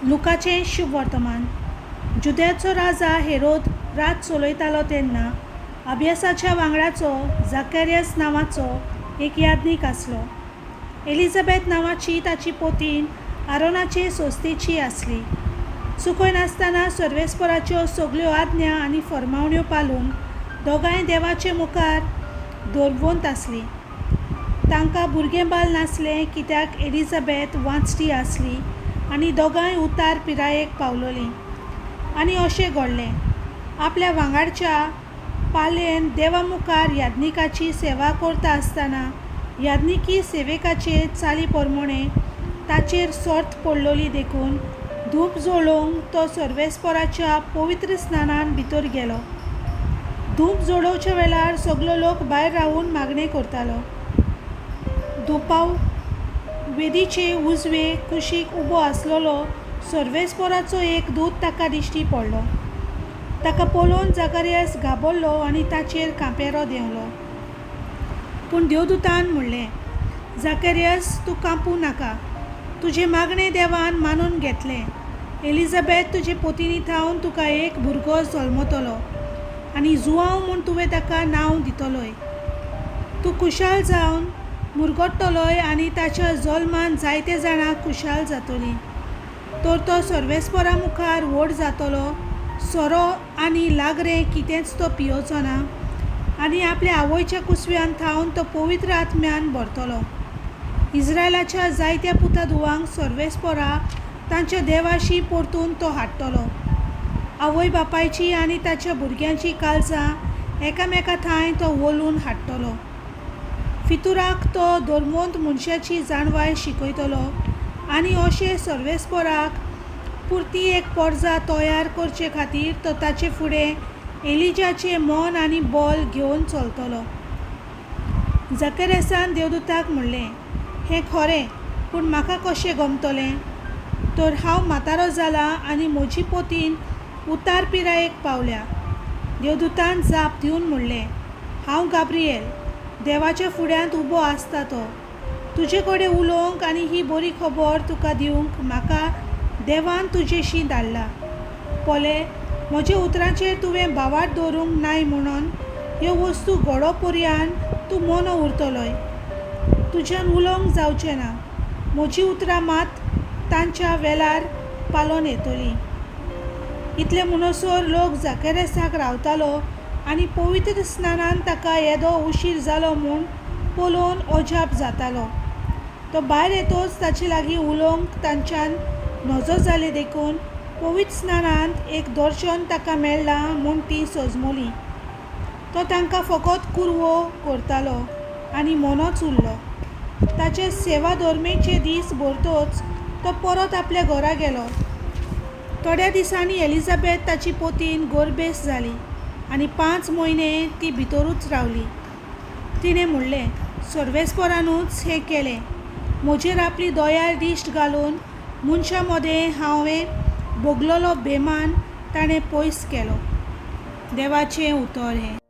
लुकाचें शुभवर्तमान. जुद्याचो राजा हेरोद राज चलयतालो तेन्ना अभ्यासाच्या वांगडाचो जाकारियस नांवाचो एक याज्ञीक आसलो. एलिझाबेथ नांवाची ताची पोतीन आरोनाचे संस्थेची आसली. चुकयनासतना सर्वेस्पराच्यो सगल्यो आज्ञा आनी फर्मावण्यो पालून दोगांय देवाचे मुखार दरवंत आसलीं. तांकां भुरगें बाल नासलें, कित्याक एलिझाबेथ वांचटी आसली आनी दोगांय उतार पिरायेक पावलोलीं. आनी अशें घडलें, आपल्या वांगडच्या पालयेन देवा मुखार याज्ञिकाची सेवा करता आसतना याज्ञिकी सेवेकाचे चाली प्रमाणें ताचेर सर्त पडलोली, देखून धूप जळोवंक तो सर्वेस्पराच्या पवित्र स्नानान भितर गेलो. धूप जळोवच्या वेळार सगलो लोक भायर रावून मागणें करतालो. धुपाव वेदीचे उजवे कुशीक उबो आसलेलो सर्वेस्पराचो एक दूत ताका दिश्टी पडलो. ताका पळोवन जाकारियस घाबरलो आनी ताचेर कांपेरो देंवलो. पूण देवदूतान म्हणलें, जाकारियस, तूं कांपूं नाका. तुजें मागणें देवान मानून घेतलें. एलिझाबेथ तुजे पोतिनी थावन तुका एक भुरगो जल्मतलो आनी जुआंव म्हूण तुवें ताका नांव दितलोय. तूं खुशाल जावन मुरगट्टलोय आनी ताच्या जल्मान जायते जाणां खुशाल जातलीं. तर तो सर्वेस्परा मुखार व्हड जातलो. सोरो आनी लागरें कितेंच तो पियोचो ना आनी आपल्या आवयच्या कुसव्यान थावन तो पवित्र आत्म्यान भरतलो. इस्रायलाच्या जायत्या पुता धुवांक सर्वेस्परा तांच्या देवाशी परतून तो हाडटलो. आवय बापायची आनी ताच्या भुरग्यांची काळजां एकामेका थांय तो वळून हाडटलो. फितुराक तो धर्मवंत मनशाची जाणवाय शिकयतलो आनी अशें सर्वेस्पराक पुरती एक पोरजा तयार करचे खातीर तो ताचे फुडें एलिजाचें मन आनी बल घेवन चलतलो. जाकारियसान देवदूताक म्हणलें, हें खरें, पूण म्हाका कशें गमतलें? तर हांव म्हातारो जाला आनी म्हजी पोतीन उतार पिरायेक पावल्या. देवदूतान जाप दिवन म्हणलें, हांव गाब्रिएल, देवाच्या फुड्यांत उबो आसता तो. तुजे कडेन उलोवंक आनी ही बरी खबर तुका दिवंक म्हाका देवान तुजेशी धाडला. पळय, म्हज्या उतरांचेर तुवें भावार्थ दवरूंक नाय म्हणून ह्यो वस्तू घडो पर्यान तूं मोनो उरतलोय. तुज्यान उलोवंक जावचें ना. म्हजीं उतरां मात तांच्या वेळार पालोन येतलीं. इतले म्हणसर लोक जाकारियसाक रावतालो आनी पवित्र स्नानान ताका येदो उशीर जालो म्हूण पळोवन अजाप जातालो. तो भायर येतच ताचे लागीं उलोवंक तांच्यान नजो जालें, देखून पवित्र स्नानांत एक दर्शन ताका मेळ्ळां म्हूण तीं सजमलीं. तो तांकां फकत कुरवो करतालो आनी मोनोच उरलो. ताचे सेवा धर्मेचे दीस भरतच तो परत आपल्या घरा गेलो. थोड्या दिसांनी एलिझाबेथ ताची पोतीन गोरबेस जाली आनी 5 म्हयने ती भितरूच रावली. तिणें म्हणलें, सर्वेस्परानूच हें केलें. म्हजेर आपली दयाळ दिश्ट घालून मनशां मदें हांवें भोगलेलो बेमान ताणें पयस केलो. देवाचें उतर हें.